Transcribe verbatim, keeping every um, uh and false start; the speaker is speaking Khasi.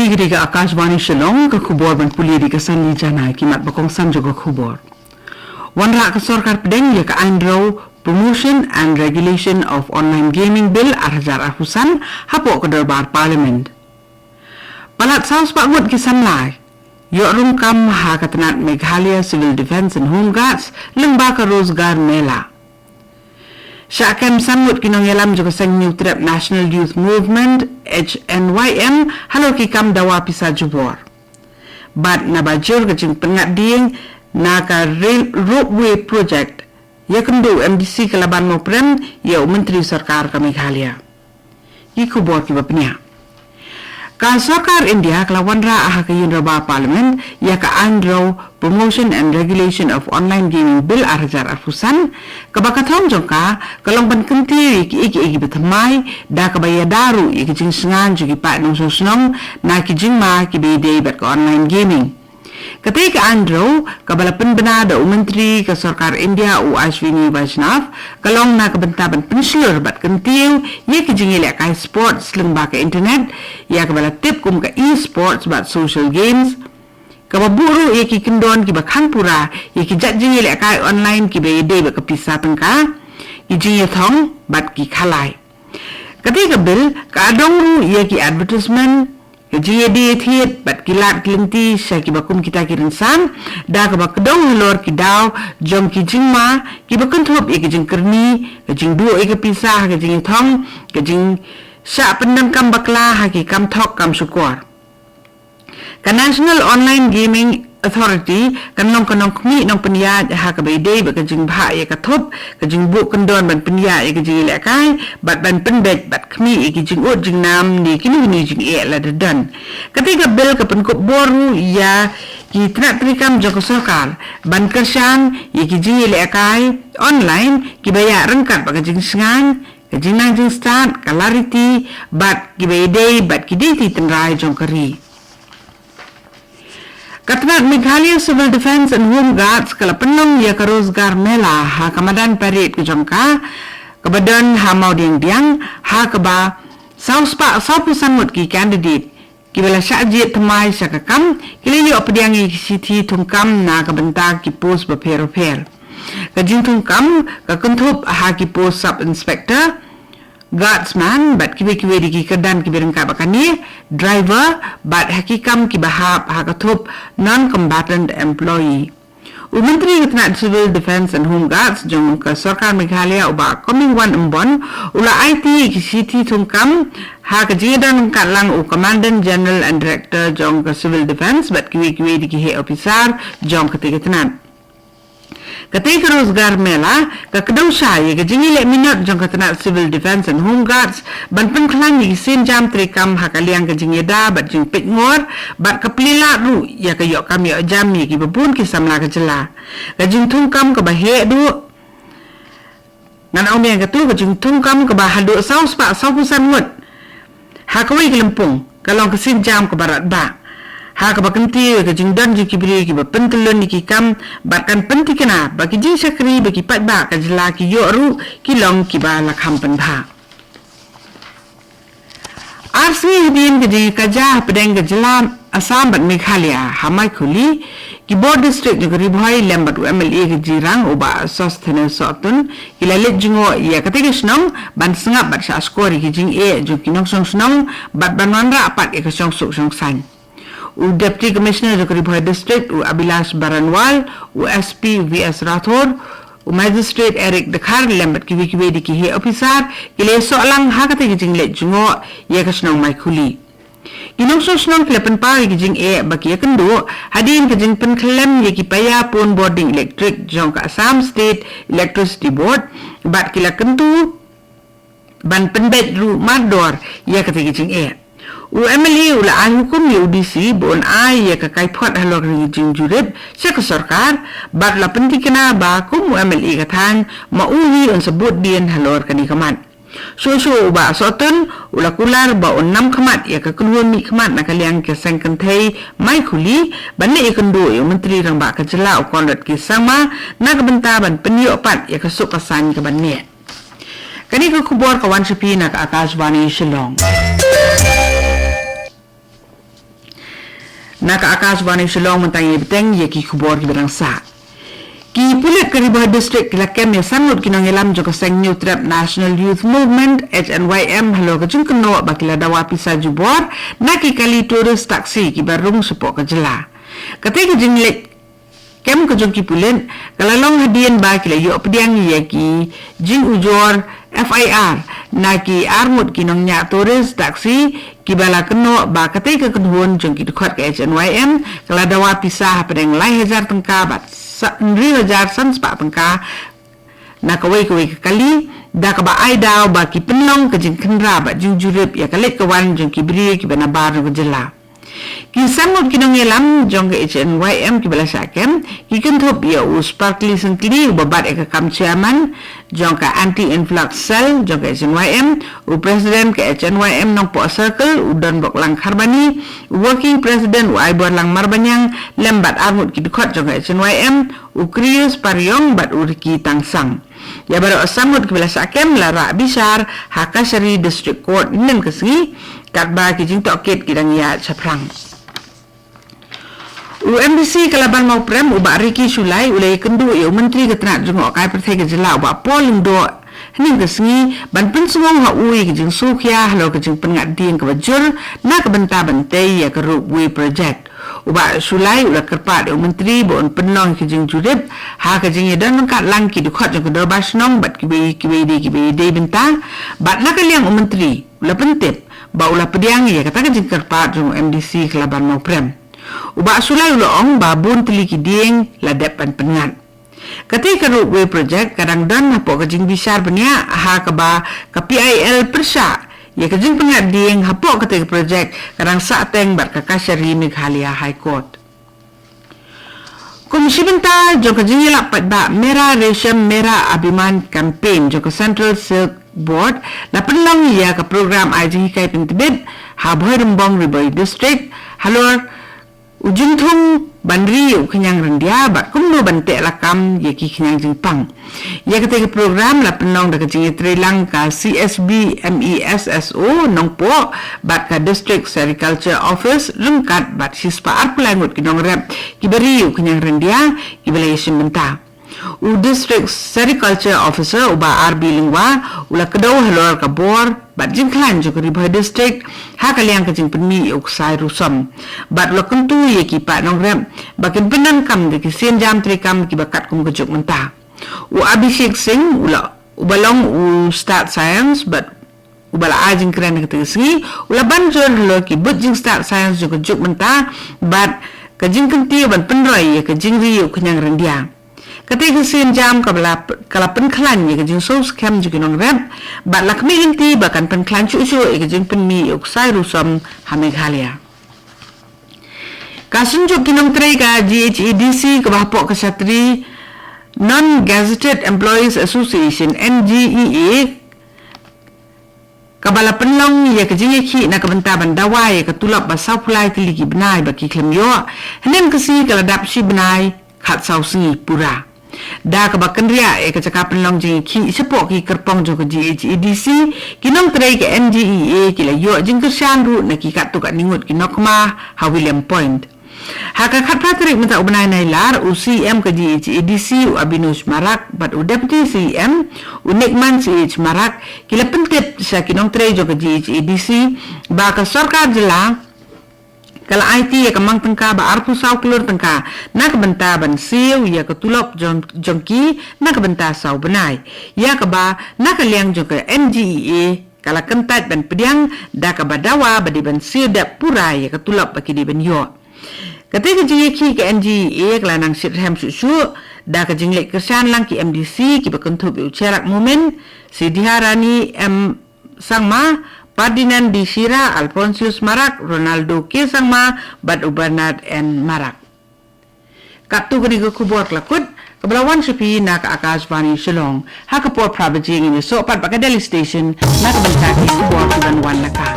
Kane ka dei ka Akashvani Shillong, ka khubor ban pule da ka Sandy Jana. Ki mat ba kongsan jong ka khubor. Wanrah ka sorkar pdeng ïa ka aiñ rew Promotion and Regulation of Online Gaming Bill ar hajar arphew san hapoh ka dorbar Parliament. Palat saw spah ngut ki samla ïoh rung kam ha ka tnat Meghalaya Civil Defence and Home Guards lyngba ka Rozgar Mela. Shah kem san ngut ki nongïalam jong ka seng Hynñiewtrep National Youth Movement, H N Y M, halor ki kam dawa pisa jubor. Bad naba jur ka jingpynngat dieng na ka rail ropeway project, ïakynduh M D C ka la ban mawprem ïa u Myntri Sorkar ka Meghalaya. Ki khubor kiba pynïaid. Ka Sorkar India ka la wanrah ha ka ïing dorbar Parliament ïa ka aiñ rew Promotion and Regulation of Online Gaming Bill ar hajar arphew san, kaba ka thong jong ka ka long ban kyntiew ïa kiei kiei kiba thymmai, da kaba ïada ruh ïa ka jingsngew jong ki paid nongshong shnong na ki jingma kiba ïadei bad ka online gaming. Katei ka aiñ rew, kaba la pynbna da u Myntri ka Sorkar India u Ashwini Vaishnaw, ka long na ka bynta ban pynshlur bad kyntiew ïa ki jingïalehkai sports lyngba ka internet, ïa kaba la tip kum ka e-sports bad social games, kaba buh ruh ïa ki kyndon kiba khang pura ïa ki jait jingïalehkai online kiba ïadei bad ka pisa tyngka, ki jingïathong bad ki khalai. Katei ka bill ka adong ruh ïa ki advertisement, ka jingïadie thied bad ki lad ki lynti sha kiba kum kita ki rynsan, da kaba kdong halor ki daw jong ki jingma kiba kynthup ïa ka jingkyrni, ka jingduh ïa ka pisa ha ka jingïathong, ka jingshah pyndonkam bakla ha ki kam thok kam shukor. Ka National Online Gaming Authority kan long ka nongkhmih nongpynïaid ha kaba ïadei bad ka jingbhah ïa ka thup, ka jingbuh kyndon ban pynïaid ïa ka jingïalehkai bad ban pynbeit bad khmih ïa ki jingud jingnam ne kino kino jingeh lada don. Katei ka bill ka pynkup bor ruh ïa ki tnat treikam jong ka sorkar ban kyrshan ïa ki jingïalehkai online kiba ïaid ryngkat bad ka jingsngew, ka jingnang jingstad, ka lariti bad kiba ïadei bad ki dei ki tynrai jong ka ri. Ka tnat Meghalaya Civil Defence and Home Guards ka la pynlong ïa ka Rozgar Mela ha ka madan parade ka jong ka, kaba don ha Mawdiangdiang, ha kaba saw spah saw phew san ngut ki candidate kiba la shah jied thymmai sha ka kam ki la ïoh pdiang ïa ki shithi thungkam na ka bynta ki post bapher bapher. Ka jingthungkam ka kynthup ha ki post Sub Inspector, Guardsman bad kiwei kiwei de ki kyrdan kiba ryngkat bad kane, Driver, bad ha ki kam kiba hap ha ka thup Non-Combatant Employee. U Myntri ka tnat Civil Defence and Home Guards jong ka Sorkar Meghalaya u Bah Comingone Ymbon u la aiti ïa ki shithi thungkam ha ka jingïadon ryngkat lang u Commandant General and Director jong ka Civil Defence bad kiwei kiwei de ki heh ophisar jong katei ka tnat. Katei ka Rozgar Mela ka kdew shai ïa ka jingïaleh minot jong ka tnat Civil Defence and Home Guards ban pynkhlaiñ ïa ki sienjam treikam ha ka liang ka jingïada bad jingpeitngor bad ka plie lad ruh ïa ka ïoh kam ïoh jam ïa kiba bun ki samla ka jylla. Ka jingthungkam kaba heh duh, ngan ong biang, katu ka jingthungkam kaba haduh saw spah saw phew san ngut ha kawei ka lympung ka long ka sienjam kaba radbah, ha kaba kyntiew ïa ka jingdon jong ki briew kiba pyntyllun ïa ki kam bad kan pynthikna ba ki jingshakri ba ki paidbah ka jylla ki ïoh ruh ki long kiba la kham pynbha. Ar sngi hadien ka jingïakajia hapdeng ka jylla Assam bad Meghalaya ha Maikhuli, ki bor district jong ka Ri Bhoi lem bad u M L A ka Jirang u Bah Sosthenes Sohtun ki la leit jngoh ïa katei ka shnong ban sngap bad shah shkor ïa ki jingeh jong ki nongshong shnong bad ban wanrah pat ïa ka shongsuk shongsaiñ. U Deputy Commissioner jong ka Ri Bhoi District u Abhilash Baranwal, u S P V S Rathore, u Magistrate Eric Dkhar lem bad kiwei kiwei de ki heh ophisar ki la ïasoh lang ha katei ka jingleit jngoh ïa ka shnong Maikhuli. Ki nongshong shnong ki la pynpaw ïa ki jingeh ba ki ïakynduh hadien ka jingpynkhlem ïa ki paia pon bording elektrik jong ka Assam State Electricity Board bad ki la kyntu ban pynbeit ruh mardor ïa katei ka jingeh. U M L A u la ai hukum ïa u D C ba un ai ïa ka kaiphod halor kane ka jingjurip sha ka sorkar bad la pynthikna ba kum u M L A ka thaiñ ma u hi un sa bud dien halor kane ka mat. Shuh shuh u Bah Sohtun u la kular ba un nam khmat ïa ka kynhun mihkhmat na ka liang ka seng kynthei Maikhuli ban leit ïakynduh ïa u Myntri Rangbah ka jylla u Conrad K Sangma na ka bynta ban pynïoh pat ïa ka suk ka saiñ kaban neh. Kane ka khubor ka wan sha phi na ka Akashvani Shillong. Na ka Akashvani Shillong mynta ngi bteng ïa ki khubor kiba dang sah. Ki pulit ka Ri Bhoi District ki la kem ïa san ngut ki nongïalam jong ka seng Hynñiewtrep National Youth Movement, H N Y M, halor ka jingkynnoh ba ki la dawa pisa jubor na ki kali tourist taxi kiba rung shapoh ka jylla. Katei ka jingleit kem ka jong ki pulit ka la long hadien ba ki la ïoh pdiang ïa ki jingujor F I R na ki ar ngut ki nongñiah tourist taxi kiba la kynnoh ba katei ka kynhun jong ki dkhot ka H N Y M ka la dawa pisa hapdeng lai hajar tyngka bad sa-, hynriew hajar san spah tyngka na kawei kawei ka kali, da kaba ai daw ba ki pynlong ka jingkhynra bad jingjurip ïa ka leit ka wan jong ki briew kiba nabar jong ka jylla. Ki san ngut ki nongïalam jong ka H N Y M kiba la shah kem ki kynthup ïa u Sparkly Syngkli uba bat ïa ka kam chairman jong ka Anti Influx Cell jong ka H N Y M, u president ka H N Y M Nongpoh Circle u Donboklang Kharbani, u working president u Aiborlang Marbaniang, lem bad ar ngut ki dkhot jong ka H N Y M, u Krius Pariong bad u Ricky Tangsang. Ïa baroh san ngut kiba la shah kem la rah bishar ha Kashari District Court hynnin ka sngi, katba ki jingtohkit ki dang ïaid shaphrang. U M D C ka Laban Mawprem u Bah Ricky Shullai u la ïakynduh ïa u Myntri ka tnat jngohkai pyrthei ka jylla u Bah Paul Lyngdoh hynnin ka sngi ban pynsngew ha u ïa ka jingsngewkhia halor ka jingpynngat dieng kaba jur na ka bynta ban tei ïa ka Ropeway Project. U Bah Shullai u la kyrpad ïa u Myntri ba un pynlong ïa ka jingjurip ha ka jingïadon ryngkat lang ki dkhot jong ka Dorbar Shnong bad kiwei kiwei de kiwei de bynta, bad na ka liang u Myntri u la pyntip ba u la pdiang ïa kata ka jingkyrpad jong u M D C ka Laban Mawprem. U Bah Shullai u la ong ba bun tylli ki dieng la dep ban pynngat. Katei ka Ropeway Project ka dang don hapoh ka jingbishar bniah ha kaba ka P I L pyrshah ïa ka jingpynngat dieng hapoh katei ka project ka dang sahteng bad ka Kashari Meghalaya High Court. Kum shi bynta jong ka jingïalap paidbah Mera Reshem Mera Abhiman campaign jong ka Central Silk Board la pynlong ïa ka program ai jinghikai pyntbit ha Bhoirymbong Ri Bhoi District halor u jingthung ban ri ïa u khñiang ryndia bad kumno ban teh lakam ïa ki khñiang jingpang. Ïa katei ka program la pynlong da ka jingïatreilang ka C S B M E S S O Nongpoh bad ka District Sericulture Office ryngkat bad shispah arphew lai ngut ki nongrep kiba ri ïa u khñiang ryndia kiba la ïashim bynta. U District Sericulture Officer u Bah R B Lyngwa u la kdew halor ka bor bad jingkhlaiñ jong ka Ri Bhoi District ha ka liang ka jingpynmih ïa u ksai rusom. Bad u la kyntu ïa ki paid nongrep ba kin pyndonkam da ki sienjam treikam kiba katkum ka juk mynta. U Abhishek Singh u la, uba long u Start Science bad uba la ai jingkren ha katei ka sngi u la ban jur halor ki buit jingstad science jong ka juk mynta bad ka jingkyntiew ban pynroi ïa ka jingri ïa u khñiang ryndia. Katei ka sienjam ka la, ka la pynkhlaiñ ïa ka jingsngewskhem jong ki nongrep bad la khmih lynti ba kan pynkhlaiñ shuh shuh ïa ka jingpynmih ïa u ksai rusom ha Meghalaya. Ka Synjuk ki Nongtrei ka G H A D C kaba hapoh ka shatri Non-Gazetted Employees Association, N G E A, kaba la pynlong ïa ka jingïakhih na ka bynta ban dawa ïa ka tulop ba sawphew lai tylli ki bnai ba ki khlem ïoh, hynnin ka sngi ka la dap shi bnai khatsaw sngi pura. Da kaba kynriah ïa ka jaka pynlong jingïakhih shapoh ki kyrpong jong ka G H A D C, ki nongtrei ka N G E A ki la ïoh jingkyrshan ruh na ki katto katne ngut ki nongkmie ha William Point. Ha ka khatphra tarik mynta u bnai Nailar, u C E M ka G H A D C u Abhinandan Marak bad u Deputy C E M u Nikman C H Marak ki la pyntip sha ki nongtrei jong ka G H A D C ba ka sorkar jylla ka la aiti ïa ka mang tyngka ba arphew saw klur tyngka na ka bynta ban siew ïa ka tulop jong, jong ki na ka bynta saw bnai, ïa kaba na ka liang jong ka N G E A ka la kyntait ban pdiang da kaba dawa ba dei ban siew dep pura ïa ka tulop ba ki dei ban ïoh. Katei ka jingïakhih ka N G E A ka la nang shitrhem shuh shuh da ka jingleit kyrshan lang ki M D C kiba kynthup ïa u Cherak Momin, Sidharani M Sangma, Ferdinand D Shira, Alphonsus Marak, Ronaldo K Sangma bad u Bernard N Marak. Katto katne ka khubor ka la kut kaba la wan sha phi na ka Akashvani Shillong. Ha ka por phra baje ngin ïasoh pat bad ka Delhi Station na ka bynta ki khubor kiban wan na ka.